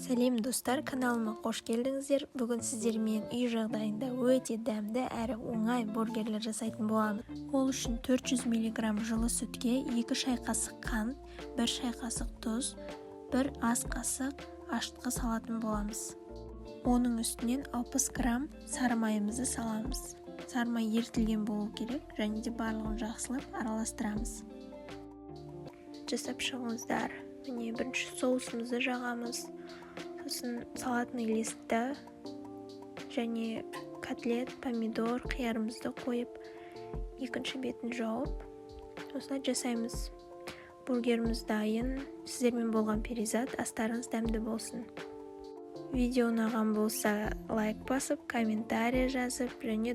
Сәлем, достар! Каналыма қош келдіңіздер! Бүгін сіздермен үй жағдайында өте дәмді әрі оңай бургерлер жасайтын боламыз. Ол үшін 400 мг жылы сүтке 2 шай қасық қант, 1 шай қасық тұз, 1 ас қасық ашытқы салатын боламыз. Оның үстінен 60 грамм сары майымызды саламыз. Сары май ерітілген болу керек. Және де барлығын жақсылап араластырамыз. Жасап шығыңыздар. Міне, бірінші соусымызды жағамыз, сосын салатный листті және котлет, помидор, қиярымызды қойып, екінші бетін жауып, осылай жасаймыз. Бургеріміз дайын. Сіздермен болған Перизат. Астарыңыз дәмді болсын! Видео ұнаған болса, лайк басып, комментарий жазып және